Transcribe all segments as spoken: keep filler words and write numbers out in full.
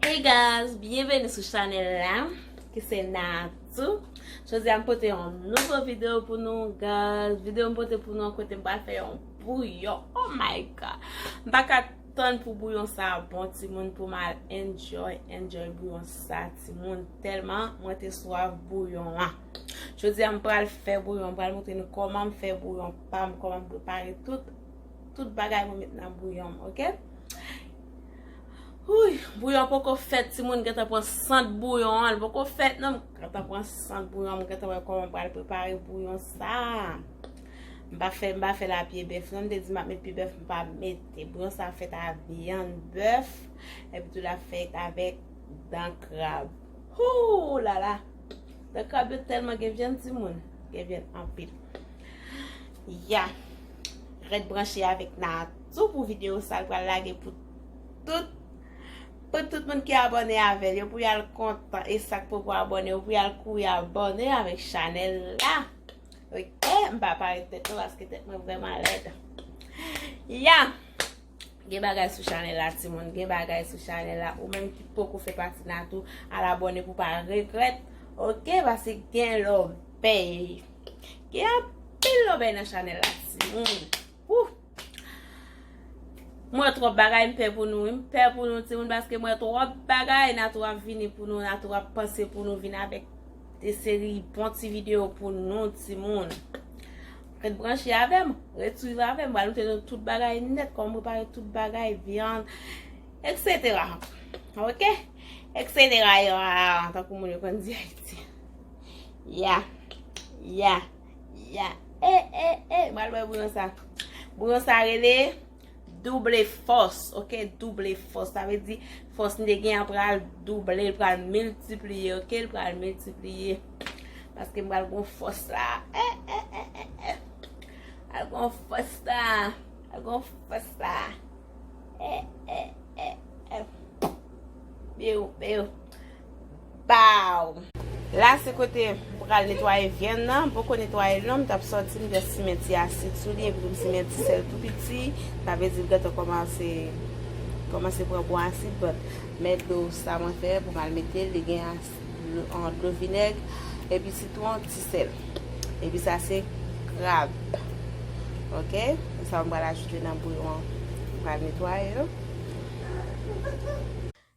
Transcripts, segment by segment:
Hey guys, byenveni sou chanèl la, ki se Natou. Jodi a m pote yon nouvo videyo pou nou, guys. Videyo m pote pou nou an, kote m pral fè yon bouyon. Oh my God. M pa ka tann pou bouyon sa a bon, timoun, pou m al enjoy, enjoy bouyon sa, timoun. Tèlman mwen te swaf bouyon an. Jodi a m pral fè bouyon, m pral montre nou kòman m fè bouyon pa m, kòman m prepare tout, tout bagay mwen met nan bouyon m, oke? Houy, bouyon poko fèt, timoun, gentan pran sant bouyon an, li poko fèt non, m gentan pran sant bouyon an, m gentan wè kòman m pral prepare bouyon sa. M pa fè, m pa fè lapye bèf non, m te di m ap met pye bèf, m pa mete. Bouyon sa fèt a vyann bèf, epi tou l ap fèt avèk dan krab. Hou la la! Dan krab yo tèlman gen vyann, timoun. Gen vyann anpil. Ya. Ret branche avèk Natou pou videyo sa l pral lage pou tout, pou tout moun ki abòne avè l yo, pou y al kontan. E sa k poko abòne yo, pou y al kouri abòne avèk chanèl la. Oke, m pa parèt tèt mwen paske tèt mwen vrèman lèd. Ya! Gen bagay sou chanèl la, timoun. Gen bagay sou chanèl la. Ou menm ki poko fè pati Natou, al abòne pou pa regrèt. Oke, paske gen lòbèy. Gen anpil lòbèy nan chanèl la, timoun. Wouh! Mwen twòp bagay m pè pou nou, wi. M pè pou nou, timoun, paske mwen twòp bagay. Natou ap vini pou nou, Natou ap panse pou nou, vin avèk de seri bon ti videyo pou nou, timoun. Ret branche avè m, ret swiv avè m, m pral montre nou tout bagay nèt, kòman m prepare tout bagay, vyann, et cetera. Oke? Et cetera yo, a, tankou moun yo konn di Ayiti. Ya, ya, ya. E, e, e, m pral bwè bouyon sa. Bouyon sa rele double fòs, oke? Double fòs. Sa vle di fòs m te gen an pral double, l pral miltipliye, oke? L pral miltipliye. Paske m pral gon fòs la. E, e, e, e, e. Pral gon fòs la. Pral gon fòs la. E, e, e, e. Biw, biw. Baw! La se kote m pral netwaye vyann nan. M poko netwaye l non, m t ap sòti, m just simen ti asid sou li, epi tou m simen ti sèl tou piti. Sa vle di l gentan kòmanse, kòmanse pran bon asid, but men dlo sa mwen fè pou m al mete l, li gen as-, dlo, an dlo vinèg, epi sitwon, ti sèl. Epi sa se krab. Oke? Sa m pral ajoute nan bouyon an. M pral netwaye yo.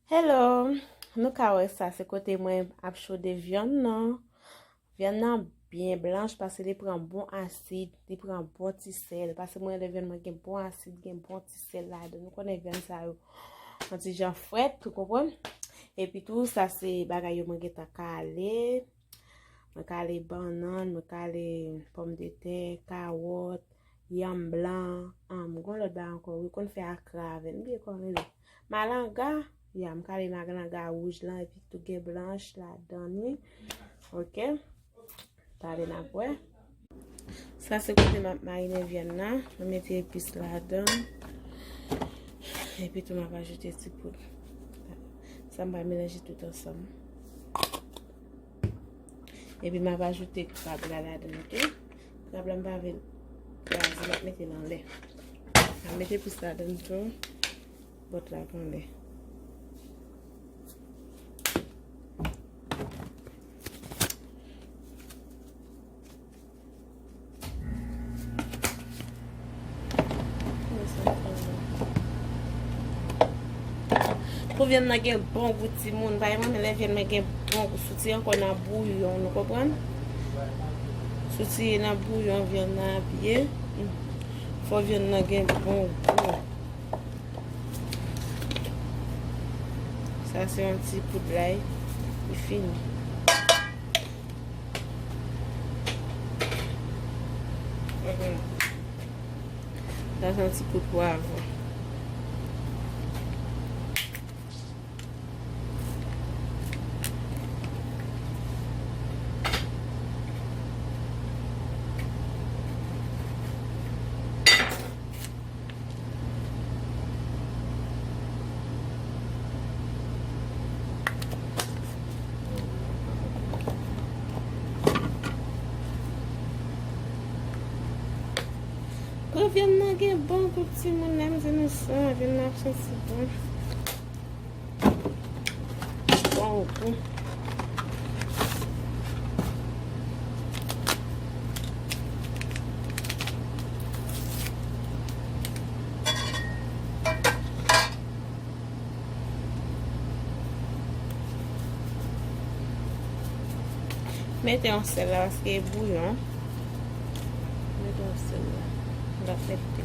Hello! Nou ka wè sa, se kote mwen ap chode vyann nan. Vyann nan byen blanch, paske li pran bon asid, li pran bon ti sèl. Paske mwen renmen vyann mwen gen bon asid, gen bon ti sèl ladan. Nou konnen vyann sa yo yon ti jan frèt, ou konprann? Epi tou, sa se bagay yo mwen gentan kale. Mwen kale bannann, mwen kale pòmdetè, kawòt, yanm blan, um, gon lòt bagay ankò, wi, konn fè akra avè l. M bliye kòman l rele. Malanga, ya, m kale malanga wouj lan, epi tou gen blanch ladan li. Oke. Talè n ap wè. Sa se kote m ap marinen vyann nan. Mwen mete epis ladan. Epi tou m ap ajoute ti poud. Sa m pral melanje tout ansanm. Epi m ap ajoute krab la ladan, oke? Krab la m pa vle l kraze, m ap mete l anlè. M ap mete epis ladan tou. Bòt la kanlè. Pou vyann nan gen bon gou, timoun, pa renmen lè vyann nan gen bon gou. Soti ankò nan bouyon, nou konprann? Soti nan bouyon, vyann nan ap ye. Fò vyann nan gen bon gou. Sa se yon ti poud lay, li fini. Mhm. Sa se yon ti poud pwavwon. Bon, vyann nan gen bon gou, timoun, lè m di nou sa, vyann nan ap santi bon. Yon gou. Mete yon sèl la paske e bouyon. Mete yon sèl la. L ap mete.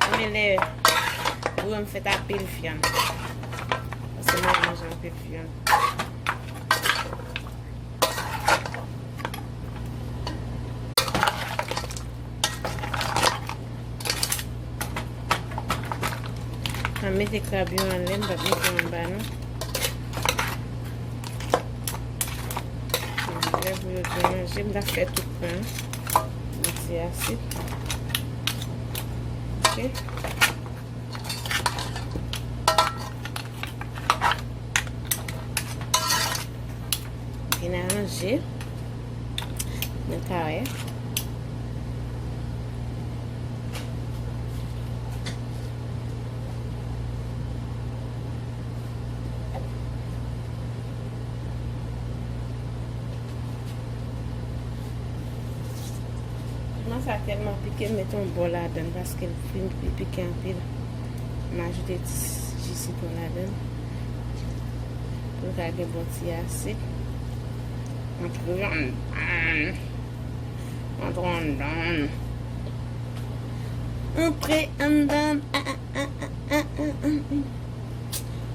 Renmen lè bouyon m fèt a pil vyann. Paske mwen manje anpil vyann. Mwen mete krab yo anlè, m p ap mete yo anba non. Lè pou yo byen manje, m ta fè tout pwen an. Mete asid. Ok. Byen aranje. Nou ka wè. Piman sa tèlman pike, m mete yon bò ladan l paske l fin, li pike anpil. M ajoute ti ji sitwon ladan l pou l ka gen bon ti asid. Antre anndan. Antre anndan. Antre anndan.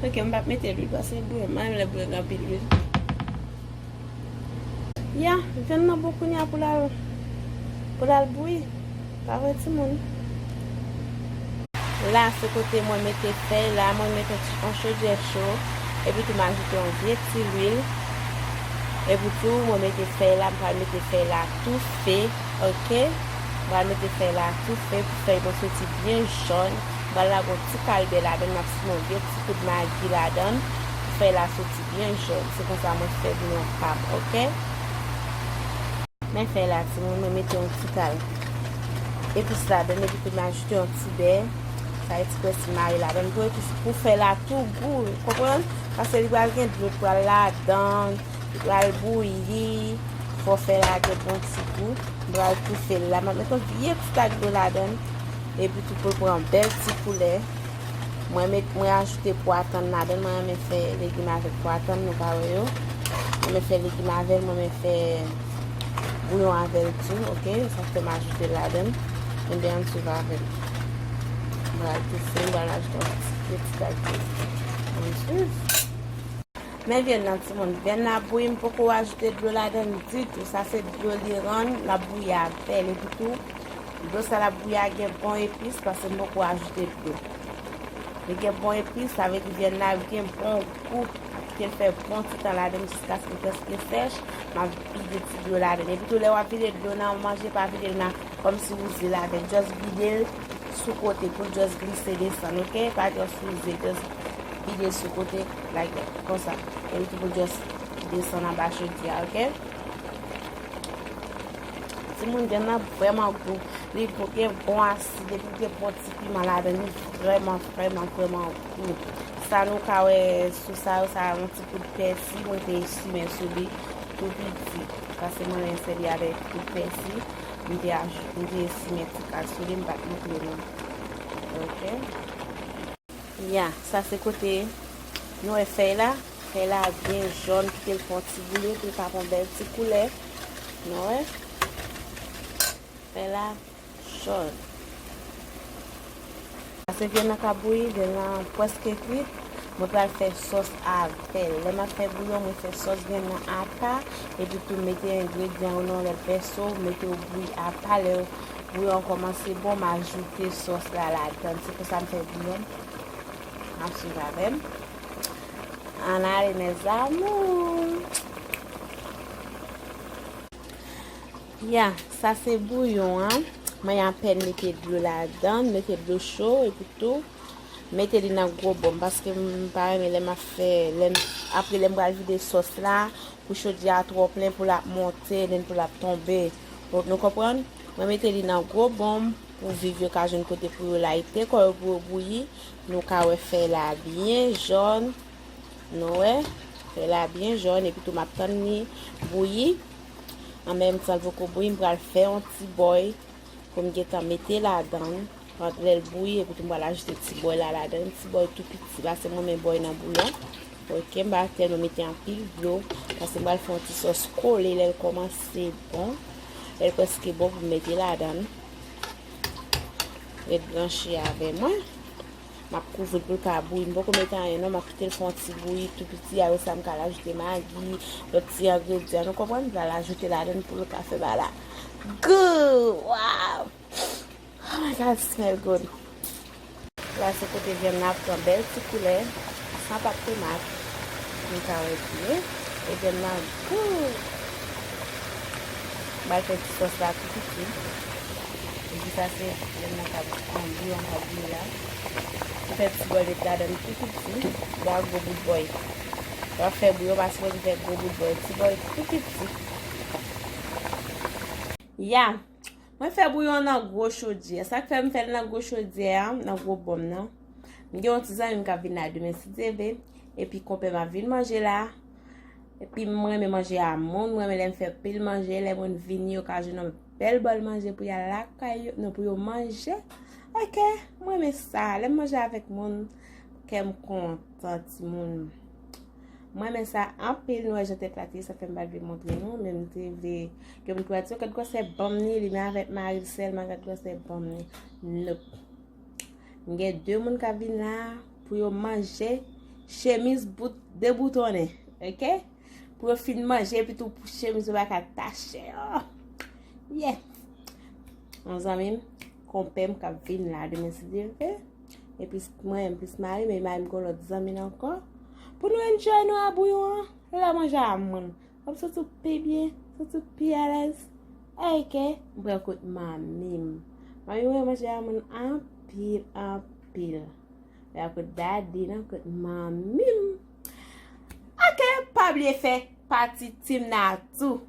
Ok, m p ap mete lwil paske bouyon, m pa renmen lè bouyon gen anpil lwil. Ya, vyann nan bon kounye a pou l al, pou l al bouyi. Pa vre, timoun? La, se kote mwen mete fèy la, mwen mete yon ti, yon chodyè cho, epi tou m ajoute yon vye ti lwil. Epi tou, mwen mete fèy la, m pral mete fèy la toufe, ok? M pral mete fèy la toufe pou fèy mwen soti byen jòn. M pral lage yon ti kal bè ladan l, m ap simen yon vye ti kout magi ladan l pou fèy la soti byen jòn. Se konsa mwen fè bouyon pa m, ok? Men fèy la, timoun, mwen mete yon ti kal epis ladan l, epi tou m ajoute yon ti bè, sa e ti pèsi mare ladan l pou epis, pou fèy la tou gou, konprann? Paske li pral gen dlo, li pral ladan, li pral bouyi, fò fèy la gen bon ti gou. M pral toufe l la, m ap mete yon vye ti tak dlo ladan l, epi tou pou l pran yon bèl ti koulè. Mwen met, mwen ajoute pwa tann ladan l. Mwen renmen fè legim avèk pwa tann, nou ka wè yo. Mwen renmen fè legim avè l, mwen renmen fè bouyon avè l tou, ok? Sa fè m ajoute l ladan l. Ebyen, ann swiv avè m. Mwen al toufe l, mwen al ajoute yon ti, ti kal tou. Ann swiv. Men vyann nan, timoun. Vyann nan ap bouyi, m poko ajoute dlo ladan l ditou. Sa se dlo li rann, l ap bouyi avè l. Epi tou, dlo sa l ap bouyi a gen bon epis, paske m poko ajoute dlo. Li gen bon epis, sa vle di vyann nan ap gen bon gou. M ap kite l fè bon ti tan ladan l jiskaske l prèske sèch. M ap vide ti dlo ladan l. Epi tou, lè w ap vide dlo nan yon manje, pa vide l nan kòmsi ou zil avè l. Just vide l sou kote pou l just glise desann, ok? Pa just souze, just vide l sou kote, like that, konsa. Epi tou pou l just desann anba chodyè a, ok? Timoun, vyann nan vrèman gou. Li gen bon asid, epi l gen bon ti piman ladan l. Li vrèman, vrèman, vrèman gou. Sa nou ka wè sou sa yo, sa yon ti kout pèsi, mwen te simen sou li tou piti. Paske mwen renmen sèvi avèk kout pèsi. M te aj-, m te simen ti kal sou li, m pa t montre nou. Ok. Ya, sa se kote nou wè fèy la. Fèy la byen jòn, kite l pran ti boule, pou l ka pran bèl ti koulè. Nou wè? Fèy la jòn. Paske vyann nan ka bouyi, vyann nan prèske kwit. Mwen pral fè sòs avè l. Lè m ap fè bouyon, mwen fè sòs vyann nan apa. Epi tou mete engredyan yo nan lòt vèso, mete yo bouyi apa. Lè bouyon an kòmanse bon, m ajoute sòs la ladan l. Se konsa m fè bouyon. N ap swiv avè m. Ann ale, mes amours. Ya, sa se bouyon an. Mwen apèn mete dlo ladan, mete dlo cho, epi tou mete li nan gwo bòl, paske m pa renmen lè m ap fè, lè m, apre lè m pral vide sòs la, pou chodyè a twò plen, pou l ap monte, then pou l ap tonbe. Bon, nou konprann? Mwen mete li nan gwo bonm pou viv yo ka jwenn kote pou yo layite kò yo pou yo bouyi. Nou ka wè fèy la byen jòn. Nou wè, fèy la byen jòn epi tou m ap tann li bouyi. An menm tan l poko bouyi, m pral fè yon ti bòy pou m gentan mete ladan l. Lè l bouyi, epi tou m pral ajoute ti bòy la ladan l. Ti bòy tou piti, paske m renmen bòy nan bouyon. Ok, m pa tèlman mete anpil dlo, paske m pral fè yon ti sòs kole lè l kòmanse bon. Lè l prèske bon pou m mete ladan l. Ret branche avè mwen. M ap kouvri l pou l ka bouyi. M poko mete anyen non, m ap kite l fè yon ti bouyi tou piti. Apre sa, m ka al ajoute magi, lòt ti engredyan. Nou konprann? M pral ajoute ladan l pou l ka fè bagay la gou! Waw! Oh my God, smell good. La se kote vyann nan ap pran bèl ti koulè, san pat tomat. Nou ka wè byen. E vyann nan gou. M pral fè ti sòs la tou piti. Epi sa se vyann nan k ap bouyi, an k ap bouyi la. M fè ti bòy met ladan l tou piti. Li pa gwo bout bòy. Lè w ap fè bouyon, pa sipoze fè gwo bout bòy. Ti bòy tou piti. Ya. Mwen fè bouyon nan gwo chodyè. Sa k fè m fè l nan gwo chodyè a, nan gwo bonm nan. M gen yon ti zanmi m k ap vin la demen si Dye vle. Epi konpè m ap vin manje la. Epi m renmen manje a moun. M renmen lè m fè pil manje. Lè moun vini, yo ka jwenn yon bèl bòl manje pou y al lakay yo. Non, pou yo manje. Ok, m renmen sa. Lè m manje avèk moun, kè m kontan, timoun. M renmen sa anpil, nou wè jan tèt la te ye, sa fè m pa t vle montre nou, men m te vle ke moun ki pa di, "Gad gwosè bonm ni, li menm avèk mari l sèlman, gad gwosè bonm ni." Nope. M gen de moun k ap vin la pou yo manje chemiz bout deboutonnen, ok? Pou yo fin manje, epi tou pou chemiz yo pa ka tache. Oh! Yeah! Yon zanmi m, konpè m k ap vin la demen si Dye vle. Epi mwen menm plis mari m, e mari m gen yon lòt zanmi l ankò. Pou nou enjoy nou a bouyon an, lè manje a moun. W ap santi w pi byen, santi w pi alèz. Ok, m pral kot manmi m. Manmi m renmen manje a moun anpil, anpil. Lè a kot dadi, nan kot manmi m. Ok, pa bliye fè pati Team Natou.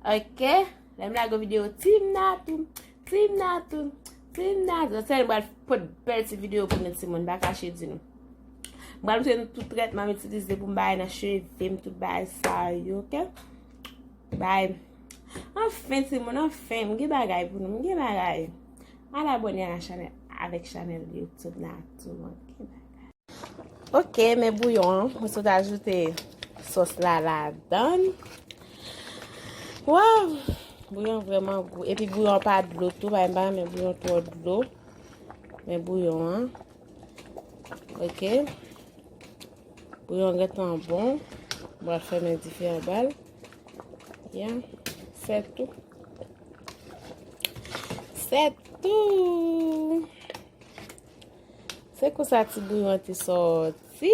Ok, lè m lage yon videyo Team Natou, Team Natou, Team Natou. Sèl m pral pot bèl ti videyo pou nou timoun, pa kache di nou. M pral montre nou tout trètman m itilize pou m bay nan cheve m, tout bagay sa yo, ok? Bay. Anfen, timoun, anfen, m gen bagay pou nou, m gen bagay. Al abòne a chanèl, avèk chanèl YouTube Natou an, ok? Bagay. Ok, men bouyon an, mwen sot ajoute sòs la ladan. Waw! Bouyon vrèman gou. Epi bouyon an pa dlo tou, pa, m pa renmen bouyon twò dlo. Men bouyon an. Ok. Bouyon an gentan bon. Mwen fèmen dife anba l. Ya. Sètou. Sètou. Se konsa ti bouyon an te sòti.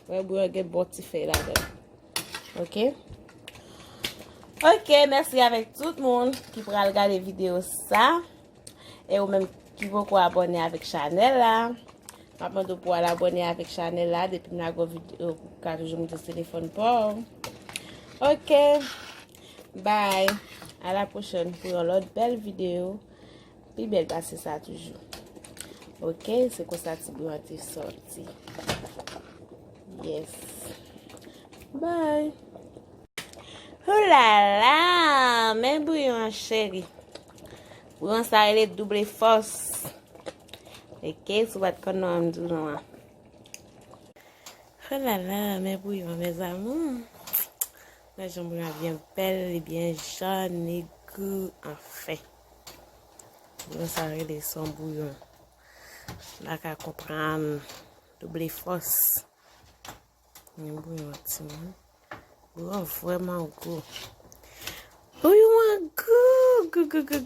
Wè, bouyon gen bon ti fèy ladan. Ok. Ok, mèsi avèk tout moun ki pral gade videyo sa. E ou menm ki poko abòne avèk chanèl la, m ap mande w pou w al abòne avèk chanèl la. Depi m lage yon videyo, ou ka toujou moute sou telefòn pa w. Ok. Bye. A la pwochèn pou yon lòt bèl videyo. Pi bèl pase sa toujou. Ok, se konsa ti bouyon an te sòti. Yes. Bye. Oulala, men bouyon an cheri. Bouyon sa rele double fòs. Ok, si w pa t konn non an m di w non an. Oulala, men bouyon, mes amours. Men jan bouyon an byen bèl, li byen jòn, li gou, anfen. Bouyon sa rele son bouyon. M pa ka konprann. Double fòs. Men bouyon an timoun. Bouyon an vrèman gou. Bouyon an gou, gou, gou.